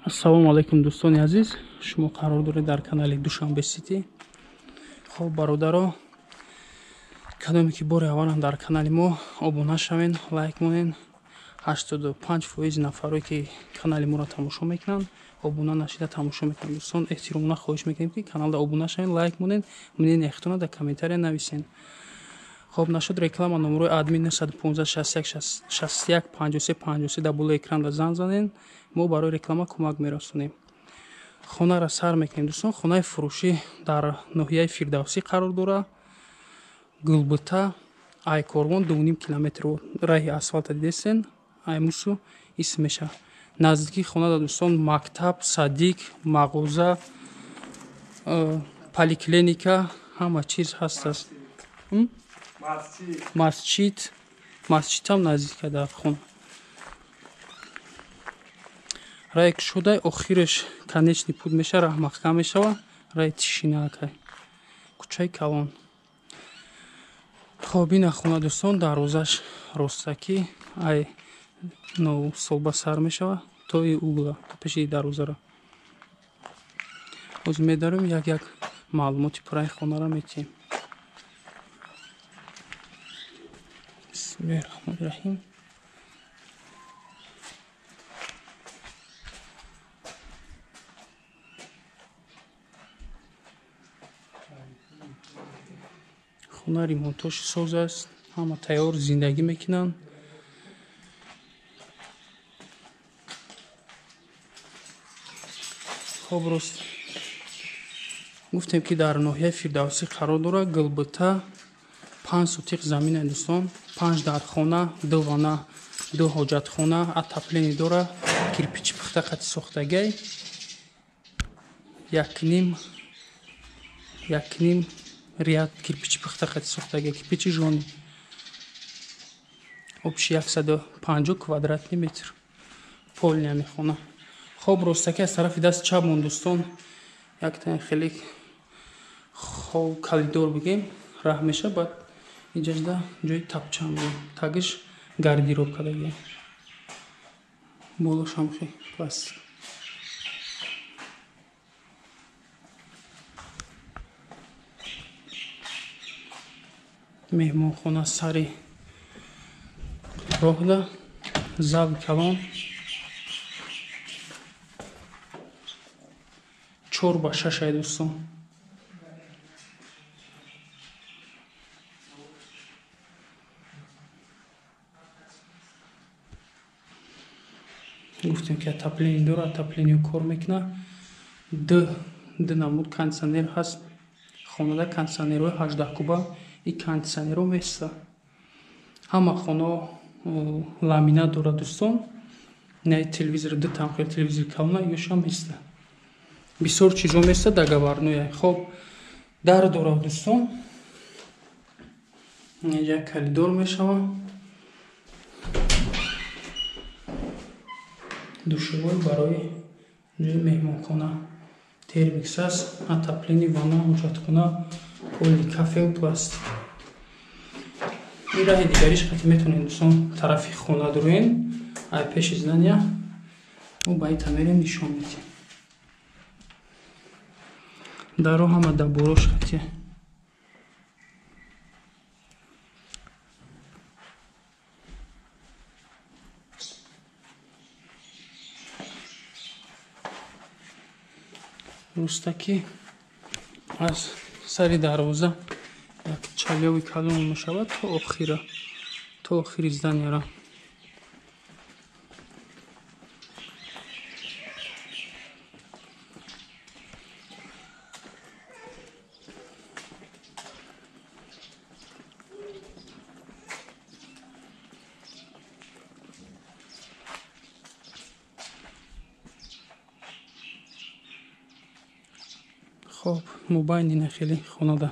Ассалому алайкум дӯстони азиз, шумо қарор доред дар канали Душанбе Сити. Хоб бародаро, кадоме ки бори аввалан дар канали мо обуна шавен, лайк монен. 85% нафарое ки канали моро тамошо мекунанд, обуна нашида тамошо мекунанд. Дӯстон, эҳтиромона хоҳиш мекунем ки каналда обуна шавен, лайк монен, мнение худтона дар комментария нависен. Хоб нашуд реклама номерои админ 915 61 61 53 53 дар болои экранда занг занен. Мо барои реклама кӯмак мерасонем. Хонаро сар мекунем дӯстон. Хонаи фурӯшӣ дар ноҳияи Фирдавсӣ қарор дорад. Гулбута Айкорвон 2.5 километр раҳи асфалта дидесен. Аймусу исм мешавад. Наздикии хона дӯстон мактаб, садик, мағоза, поликлиника, ҳама чиз ҳаст. Масҷид, масҷидам наздика дар хона. Раи кушодай охираш конечный путь мешава, раҳ маҳкам мешава, раи тишинакай. Кӯчаи калон. Хоб ина хона дӯстон, дарвозаш ростакӣ ай но солба сар мешава то и угла, то пеши дарвозара. Ҳозир медарем як-як маълумоти пурраи хонаро метиҳем. Бисмиллоҳир-раҳмонир-раҳим. Хона ремонтош соз аст, ҳама тайёр зиндагӣ мекунанд. Хоб рост гуфтем ки дар ноҳияи Фирдавсӣ қарор дорад. Гулбута 5 сотиқ замин дӯстон, 5 дархона, 2 вана, 2 ҳоҷатхона, отопление дора, кирпичи пухта қати сохтагай, 1.5 ряд кирпичи пухта қати сохтагай, кирпичи жони. Общий 150 квадратный метр полная мехона. Хоб ростаки аз тарафи даст чапмон дӯстон якта хеле хоб коридор бигем раҳ меша, баъд инҷашда ҷои тапчам буд, тагиш гардероб кардагӣ, болошам хе пластик. Меҳмонхона сари роҳда, зал калон, 4 ба 6 ай дӯстон. Гуфтем ки отопление дора, отопление кор мекунад. Ду намуд кондиционер ҳаст хонада, кондиционерҳои 18 куба и кондиционерҳо места. Ҳама хонаҳо ламинат дорад дӯстон. Не телевизор, ду тамхел телевизор калона ёшам места. Бисёр чизо места договорное. Хоб дар дорад дӯстон. Инҷа коридор мешавад. Душевой барои ҷои меҳмонхона, термикс аст, отопление, ванна, ҳоҷатхона, поли кафел, пластик. Ин раҳи дигариш қати метавонед дӯстон тарафи хона дуроен, ай пеши здания мо ба ин тамерем нишон медиҳем. Даро ҳама даборош қати. Рустаки аз сари дарвоза як чалёви калон мешавад то охира, то охири зданияра. Хоб мобайни нахели хонада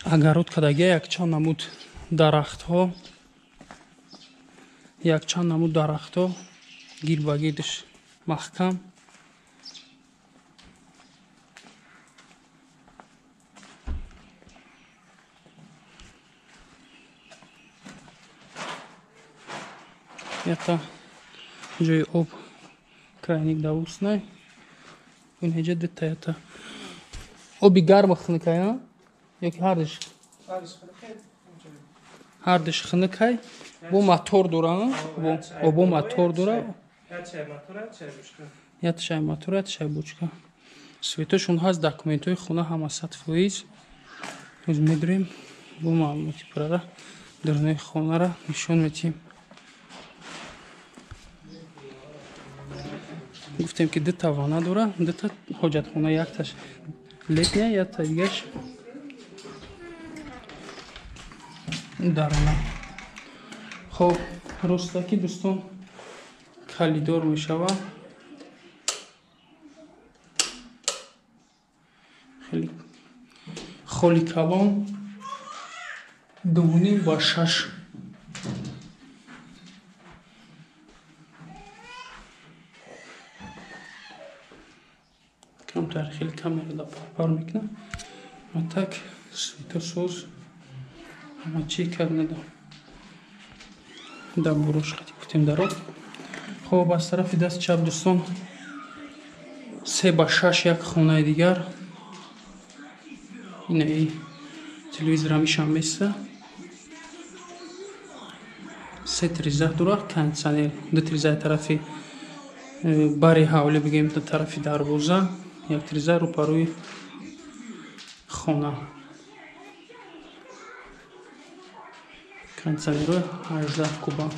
агарот кардагия якчанд намуд дарахтҳо, якчанд намуд дарахтҳо гир ба гирдаш маҳкам. Якта ҷои об Крайник давуснай. Инҷа дута ята. Оби гарма хунукай, а? Ёки ҳардиш? Ҳардиш хунукай. Бо мотор дора, а? Бо мотор дора. Ятшай мотор, ятшай бочка. Светошон ҳаст, документҳои хона ҳама 100%. Ҳоз медурем бо маълумоти пурра дарунаи хонара нишон медиҳем. Гуфтем ки дута ванна дора, дута ҳоҷатхона, якташ летня, якта дигаш даруна. Хоб, ростаки дӯстон калидор мешавад. Хеле холи калон, 2.5 ба 6. Камтар хеле камера да парпар мекунад. А так светосоз ҳама чӣ кард да буруш хати гуфтем даро. Хоб, аз тарафи даст чап дӯстон 3 ба 6 як хонаи дигар. Инаи телевизорам ишам меса. 3 триза дора, кондиционер 2 тризаи тарафи бари ҳавлӣ бигем, ду тарафи дарвоза, як триза рӯпарӯи хона. Кондиционерҳои 18 куба.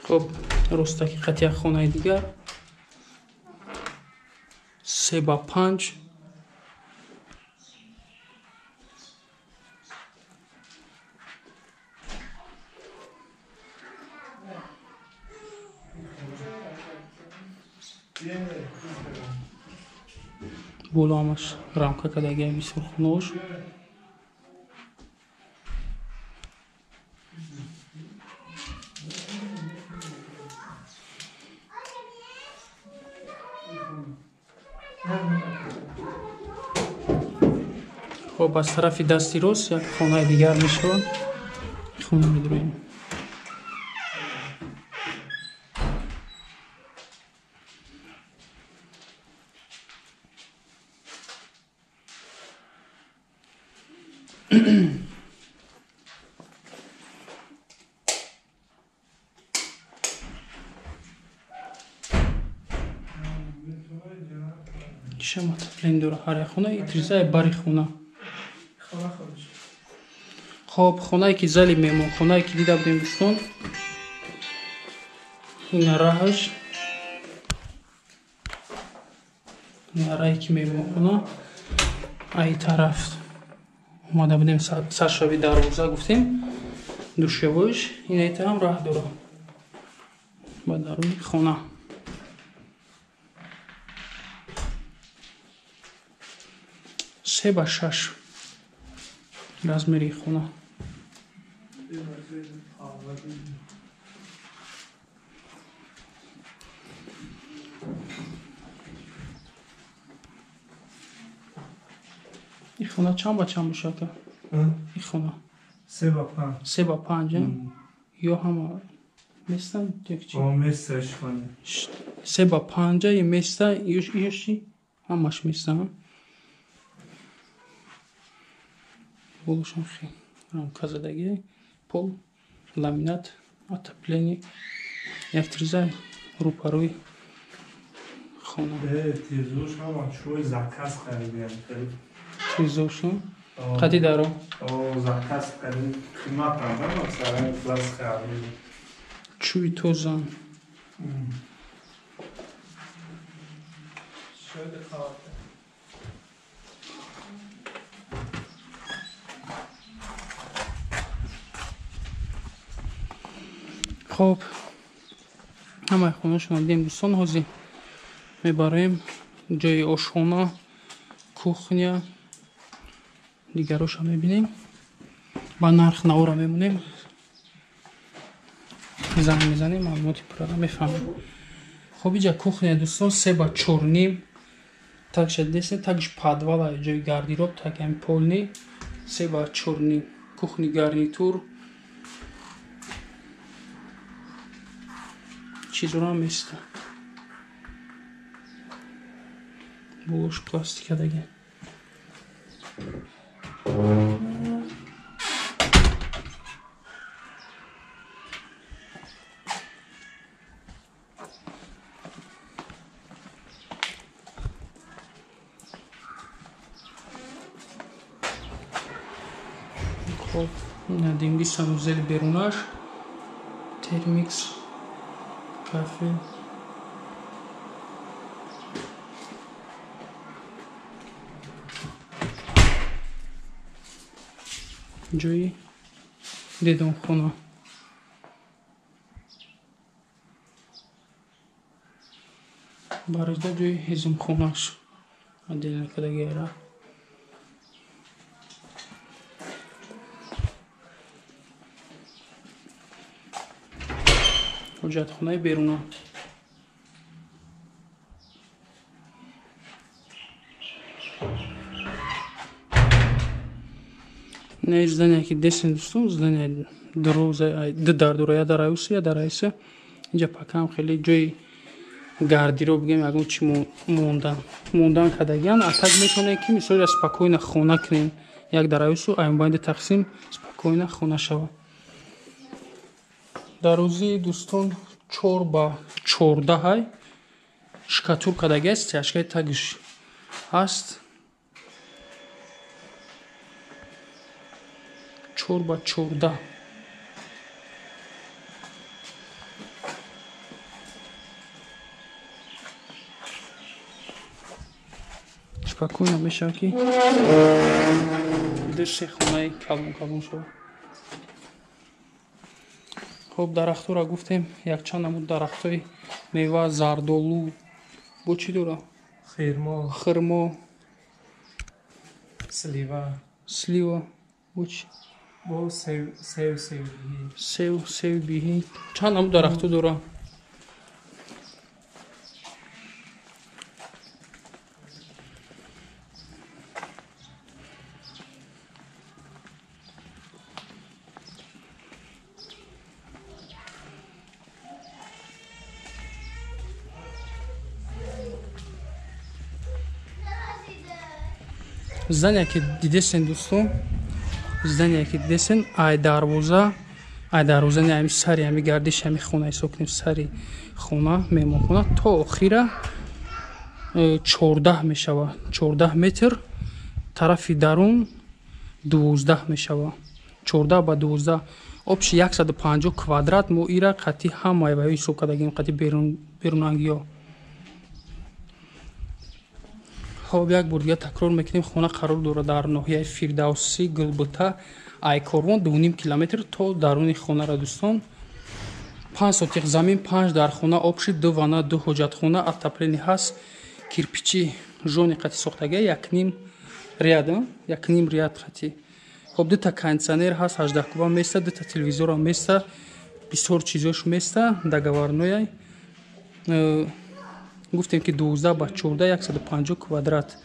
Хоб, ростаки қати як хонаи дигар 3 ба 5. Боло ҳамаш рамка кардагиам бисёр хонаош. Хоб, аз тарафи дасти рост як хонаи дигар мешавад. Хона медуроем. Шама отопление дора ҳар як хона, и тризаи бари хона. Хоб, хонае ки зали меҳмонхонае ки дида будем дӯстон, ина раҳаш, ина раҳе ки меҳмонхона ай тараф омада будем, саршави дарвоза гуфтем, душевоиш, ина итаам раҳ дора ба даруни хона. 3 ба 6 размери хона. Ин хона чанд ба чанд бошад? Ин хона 3 ба 5. 3 ба 5 ё ҳама местан ё чи? Места шхона. 3 ба 5 ё места ё чи? Ҳамаш местан. Болошон хел рамка задагӣ, пол, ламинат, отопление, як триза рӯпарӯи хона. Тирзош ҳама чӯи заказ харидем. Тирзошон қати даро? Заказ кардем, қимат надам, сарай плас харидем. Чӯи тозан. Хоб, ҳамаи хонашонро дидем дӯстон. Ҳозир мебарем ҷои ошхона, кухня, дигароша мебинем. Ба нарх навора мемонем, занг мезанем, маълумоти пурра мефаҳмем. Хоб, иҷа кухня дӯстон 3 ба 4.5. Такша десен, такш подвала ҷои гардероб, так ҳами полни 3 ба 4.5 кухни гарнитур. Чизора места. Болош пластика даги. Хоб, димги санузели берунаш, термикс, кафе. Ҷои дедонхона. Бароида ҷои ҳезумхонаш. Отдельно кадагера. Ҳоҷатхонаи беруна. Не здание ки десен дӯстон, здание ду дар дора, я дар аюса, я дар аюса. Инҷа пакам хеле ҷои гардероб бигем, ягон чи мондан кардагиян. А так метавонем ки мисол я спокойно хона кунем. Як дар аюсу, аймбайнди тақсим спокойно хона шавад. Дарозии дӯстон 4 ба 14 ҳай. Шкатур кардагиаст, стяжкаи тагиш ҳаст. 4 ба 14. Спокойно мешавад ки ду-се хонаи калон калон шавад. Хоб, дарахтҳоро гуфтем, якчанд намуд дарахтҳои мева, зардолу, бо чӣ дора? Хирмо, слива, бо чӣ? Бо сев, сев биҳӣ. Чанд намуд дарахтҳо дора? Здание ки дидесен дӯстон, здание ки дидесен, ай дарвоза, не ами сари ами гардиш ами хона ҳисоб кунем, сари хона, меҳмонхона то охира 14 мешавад, 14 метр, тарафи дарун 12 мешавад, 14 ба 12, обши 150 квадрат. Мо ира қати ҳамаи ваё ҳисоб кардагим, қати берунангиё. Хоб, як бор дига такрор мекунем, хона қарор дорад дар ноҳияи Фирдавсӣ, Гулбута, Айкорвон, 2.5 километр то даруни хонара дӯстон. 5 сотиқ замин, 5 дархона, обши 2 вана, 2 ҳоҷатхона, отопление ҳаст, кирпичи жони қати сохтагия, 1.5 ряд, 1.5 ряд қати. Хоб, дута кондиционер ҳаст, 18 куба места, дута телевизора места, бисёр чизош места, договорнояй. Гуфтем ки 12 ба 14, 150 квадрат.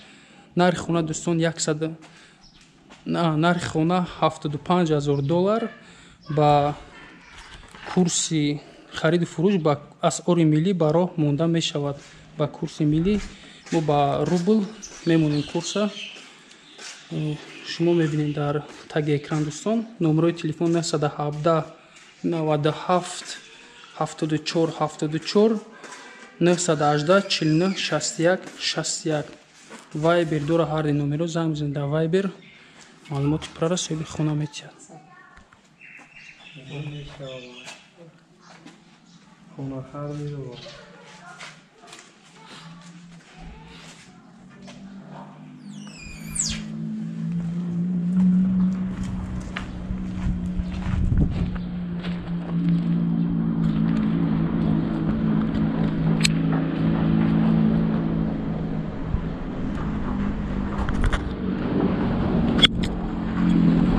Нархи хона дӯстон нархи хона 75,000 доллар ба курси хариду фурӯш ба асъори миллӣ ба роҳ монда мешавад. Ба курси миллӣ мо ба рубл мемонем курса. Шумо мебинед дар таги экран дӯстон. Номерои телефон 917 97 74 74 918 49 61 61. Вайбер дора ҳар номеро, занг бизанед дар Вайбер, маълумоти пурра соҳиби хона метиҳад.